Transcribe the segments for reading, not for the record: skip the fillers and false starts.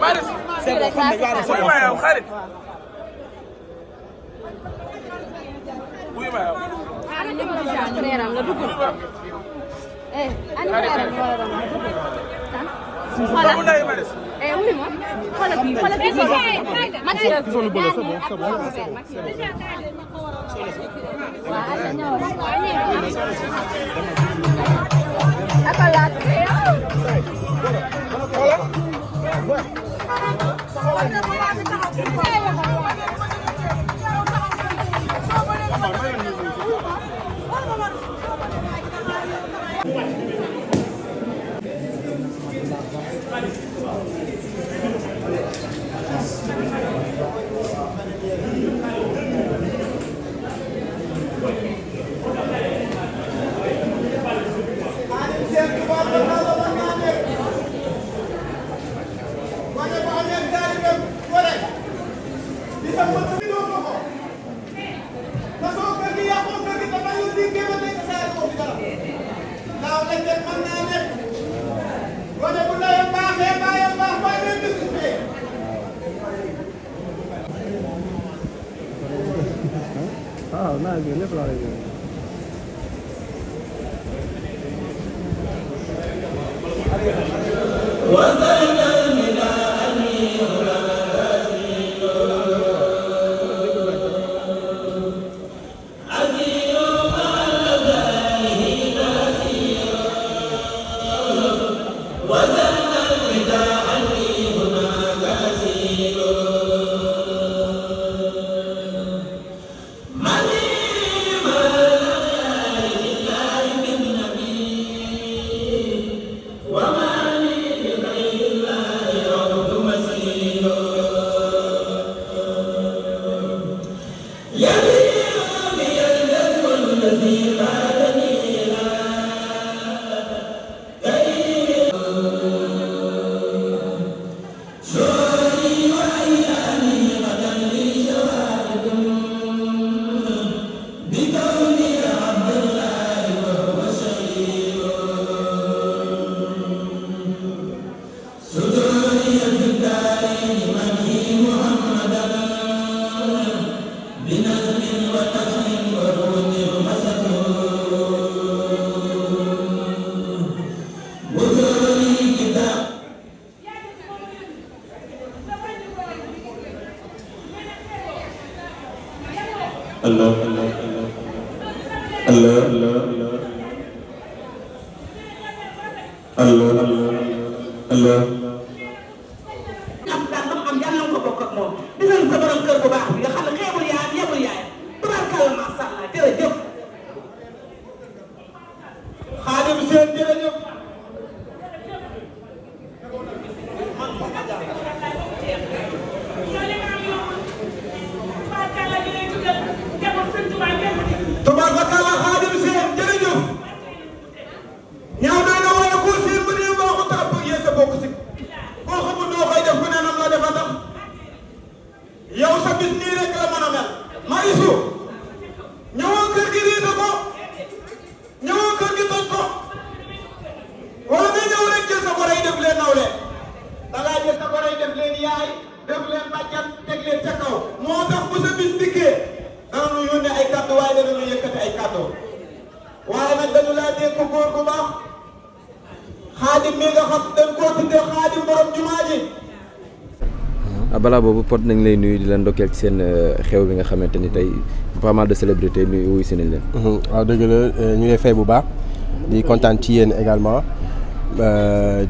Maris. wuyu ma yow xarit. wuyu ma yow. balaa boobu Pod nañ lay nuyu di la ndokkeel ci seen xew bi nga xamante ni tey pas mal de célébrités nuyu wuyu si nañ leen. waaw dëgg la ñu lay fay bu baax di kontaan ci yéen également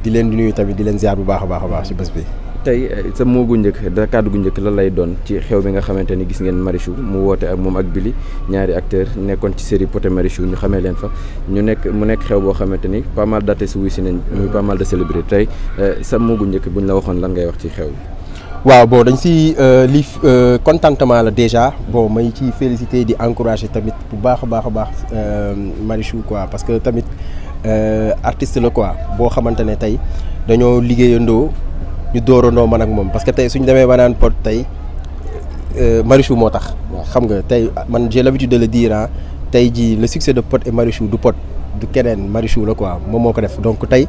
di leen di nuyu tamit di leen ziar bu baax a baax ci bés bi. tey sa moo gu njëkk da kàddu gu njëkk lan lay doon ci xew bi nga xamante ni gis ngeen Marichou mu woote ak moom ak Billy ñaari acteur nekkoon ci série Pod et Marichou ñu xamee leen fa mu nekk xew boo xamante ni pas mal d'artistes wuyu si nañ muy pas mal de célébrités tey sa moo gu njëkk buñ la waxoon lan ngay wax ci xew bi. waaw bon dañ si li contentement la déjà bon may ci féliciter di encourager tamit bu baax a baax Marichou quoi parce que tamit artiste la quoi boo xamante ne tey dañoo liggéeyandoo ñu doorandoo man ak moom parce que tey suñ demee ba naan Pod tey Marichou moo tax. xam nga tey man j'ai l'habitude de le dire tey jii le succès de Pod et Marichou du Pod du keneen Marichou la quoi moom moo ko def donc tey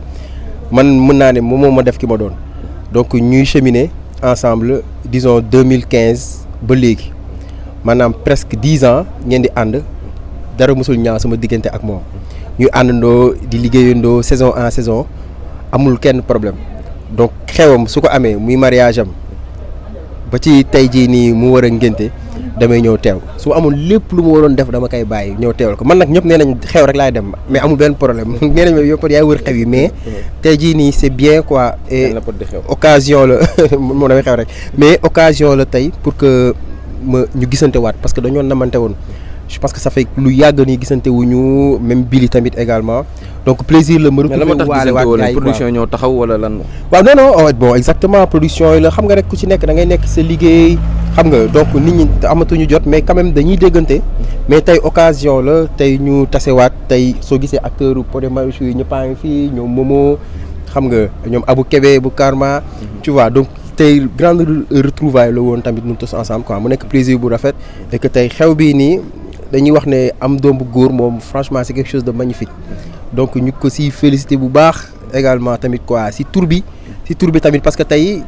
man mën naa ne moom moo ma def ki ma doon donc ñuy cheminer ensemble disons 2015 ba léegi maanaam presque 10 ans ngeen di ànd dara mosul ñaaw sama diggante ak moom ñuy àndandoo di liggéeyandoo saison en saison amul kenn problème donc xewam su ko amee muy mariage am ba ci tey jii nii mu war a ngénte damay ñëw teew su amul lépp lu mu waroon def dama koy bàyyi ñëw teewal ko man nag ñëpp nee nañ xew rek laay dem mais amul benn problème nee nañ yëpp yaay wër xew yi mais tey jii nii c'est bien quoi et occasion la moom damay xew rek mais occasion la tey pour que ñu gisante waat parce que dañoo namante woon je pense que ça fait lu yàgg nii gisante wuñu même Billy tamit également donc plaisir la ma retrouver waale waat gars yi production ñoo taxaw wala lan waaw non bon exactement production yi la xam nga rek ku ci nekk da ngay nekk sa liggéey xam nga donc nit ñi amatuñu jot mais quand même dañuy déggante mais tey occasion la tey ñu tasewaat tey soo gisee acteur Pod et Marichou yi ñëppaa ngi fii ñoom Momo xam nga ñoom Abou Kébé bu Karma tu vois donc tey grande retrouvaille la woon tamit nous tous ensemble quoi mu nekk plaisir bu rafet et que tey xew bii nii dañuy wax ne am doom bu góor moom franchement c'est quelque chose de magnifique donc ñu ko si féliciter bu baax également tamit quoi si tur bi tamit parce que tey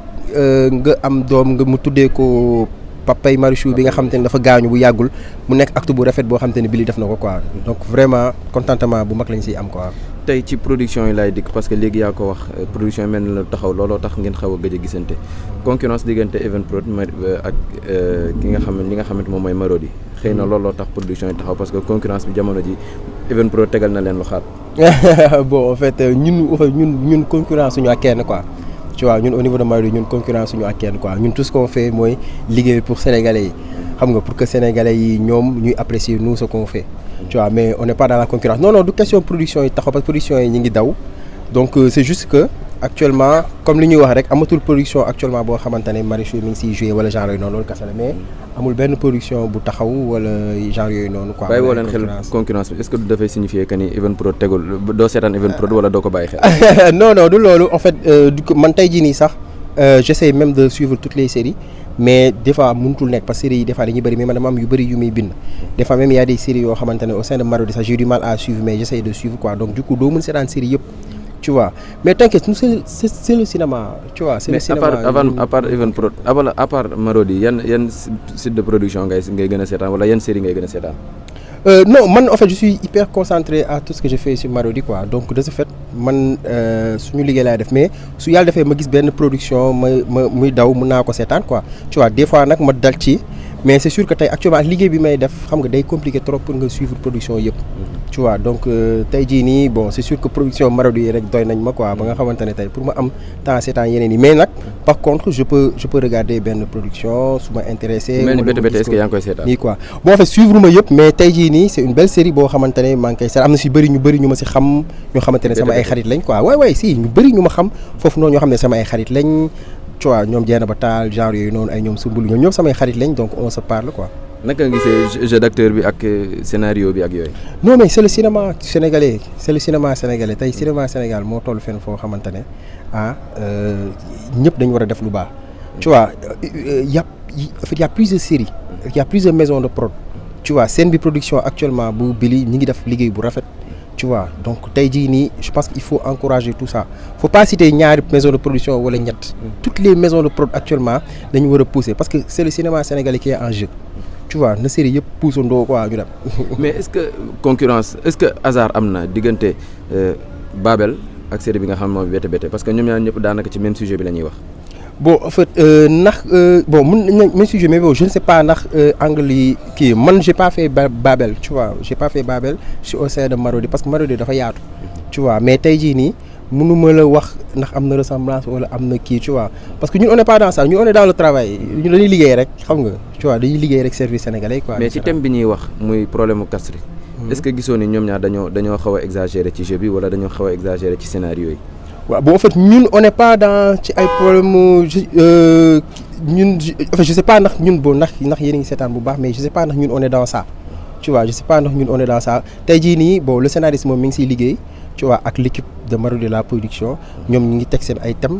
nga am doom nga mu tuddee ko papay Marichou bi nga xamante ne dafa gaañu bu yàggul mu nekk acte bu rafet boo xamante ne Billy def na ko quoi donc vraiment contentement bu mag lañ siy am quoi. tey ci production yi laay dikk parce que léegi yaa ko wax production yi mel na la taxaw looloo tax ngeen xaw a gëj a gisante concurrence diggante Evenprod ak ki nga xam ne li nga xamante moom mooy Marodi xëy na looloo tax production yi taxaw parce que concurrence bi jamono ji Evenprod tegal na leen lu xaat. bon en fait ñun concurrence suñu ak kenn quoi. tu vois ñun au niveau de Marodi ñun concurrence suñu ak kenn quoi ñun tout ce qu'on fait mooy liggéey pour sénégalais yi xam nga pour que sénégalais yi ñoom ñuy apprécier nous ce qu'on fait tu vois mais on n'est pas dans la concurrence non du question production yi taxaw parce que production yi ñu ngi daw donc c'est juste que actuellement comme li ñuy wax rek amatul production actuellement boo xamante ne Marichou mi ngi siy joué wala genre yooyu noonu loolu kese la mais amul benn production bu taxaw wala genre yooyu noonu quoi. bàyyi woo leen xel concurrence bi est-ce que dafay signifier que ni Evenprod tegul doo seetaan Evenprod wala doo ko bàyyi xel. non du loolu en fait man tey jii nii sax j'essaie même de suivre toutes les séries mais des fois mënutul nekk parce que séries yi des fois dañuy bëri mais man dama am yu bëri yu muy bind des fois même y a des séries yoo xamante ne au sein de Marodi sax j'ai du mal à suivre mais j'essaie de suivre quoi donc du coup doo mën seetaan série yëpp tu vois mais t'inquiète nous c'est le cinéma tu vois c'est le cinéma à part Evenprod à part Marodi yan site de production ngay gën a seetaan wala yan série ngay gën a seetaan. Non man en fait je suis hyper concentré à tout ce que je fais sur Marodi quoi donc de ce fait man suñu liggéey laay def mais su yàlla defee ma gis benn production ma muy daw mën naa ko seetaan quoi tu vois des fois nag ma dal ci mais c'est sûr que tey actuellement liggéey bi may def xam nga day compliqué trop pour nga suivre production yëpp tu vois donc tey jii nii bon c'est sûr que production Marodi yi rek doy nañ ma quoi ba nga xamante ne tey pour ma am temps seetaan yeneen yi mais nag par contre je peux regarder benn production su ma intéressé mel ni BTBT est-ce que yaa ngi koy seetaan nii quoi bon en fait suivre ma yëpp mais tey jii nii c'est une belle série boo xamante ne maa ngi koy seetaan am na si bëri ñu ma si xam ñoo xamante ne sama ay xarit lañ quoi waay si ñu bëri ñu ma xam foofu noonu ñoo xam ne sama ay xarit lañ tu vois ñoom jeena ba taal genre yooyu noonu ay ñoom sumbulu ñoom samay xarit lañ donc on se parle quoi. naka nga gisee jeu d'acteur bi ak scénario bi ak yooyu. non mais c'est le cinéma sénégalais tey cinéma Sénégal moo toll fenn foo xamante ne ñëpp dañu war a def lu baax. tu vois y a plusieurs séries y a plusieurs maisons de prod tu vois scène bi production actuellement bu Billy ñi ngi def liggéey bu rafet. tu vois donc tey jii nii je pense qu'il faut encourager tout ça faut pas citer ñaari maison de production wala ñett toutes les maisons de prod actuellement dañu war a pousser parce que c'est le cinéma sénégalais qui est en jeu tu vois na série yëpp poussandoo quoi ñu dem. mais est-ce que hasard am na diggante Babel ak série bi nga xam moom BTBT parce que ñoom ñaar ñëpp daanaka ci même sujet bi la ñuy wax. bon en fait ndax bon mun nañ même sujet mais bon je ne sais pas ndax angle yi kii man j'ai pas fait Babel tu vois j'ai pas fait Babel je suis au sein de Marodi parce que Marodi dafa yaatu tu vois mais tey jii nii mënuma la wax ndax am na ressemblance wala am na kii tu vois parce que ñun on n'est pas dans ça ñun on est dans le travail ñun dañuy liggéey rek xam nga tu vois dañuy liggéey rek service sénégalais quoi. mais ci thème bi ñuy wax muy problème mu castre est-ce que gisoo ni ñoom ñaar dañoo xaw a exagérer ci jeu bi wala dañoo xaw a exagérer ci scénario yi. waaw bon en fait ñun on n'est pas dans ci ay problème ñun en fait je sais pas ndax ñun bon ndax yéen a ngi seetaan bu baax mais je sais pas ndax ñun on est dans ça tu vois je sais pas ndax ñun on est dans ça tey jii nii bon le scénariste moom mi ngi siy liggéey tu vois ak l'équipe de Marodi de la production ñoom ñi ngi teg seen ay thèmes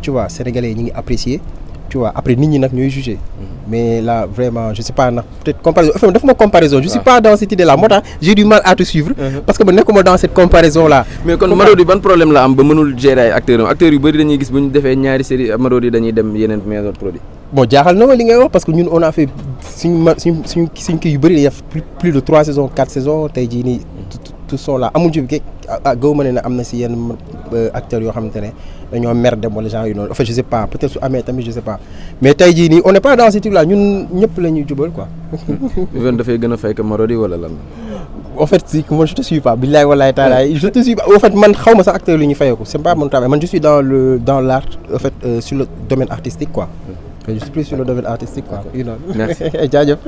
tu vois sénégalais ñi ngi apprécier tu vois après nit ñi nag ñooy juger mais là vraiment je sais pas nag peut-être comparaison enfin dafa ma comparaison je suis pas dans cette idée là moo tax j'ai du mal à te suivre parce que ma nekkuma dans cette comparaison là. mais kon Marodi ban problème la am ba mënul gérer ay acteurs yu bëri dañuy gis bu ñu defee ñaari série Marodi dañuy dem yeneen maison de produit. bon jaaxal na ma li ngay wax parce que ñun on a fait suñ kii yu bëri def plus de 3 saisons 4 saisons tey jii nii tout sont là amul jub gaw ma ne am na si yenn acteurs yoo xamante ne dañoo mer dem wala genre yu noonu en fait je sais pas peut-être su amee tamit je sais pas mais tey jii nii on n'est pas dans ce truc là ñun ñëpp la ñuy jubal quoi. Viviane dafay gën a fay que Marodi wala lan. en fait si moi je te suis pas billahi wallahi taala je te suis pas en fait man xaw ma sax acteur lu ñuy fayeeku c'est pas mon travail man je suis dans l'art en fait sur le domaine artistique quoi. je suis plus sur le domaine artistique quoi. merci jaajëf.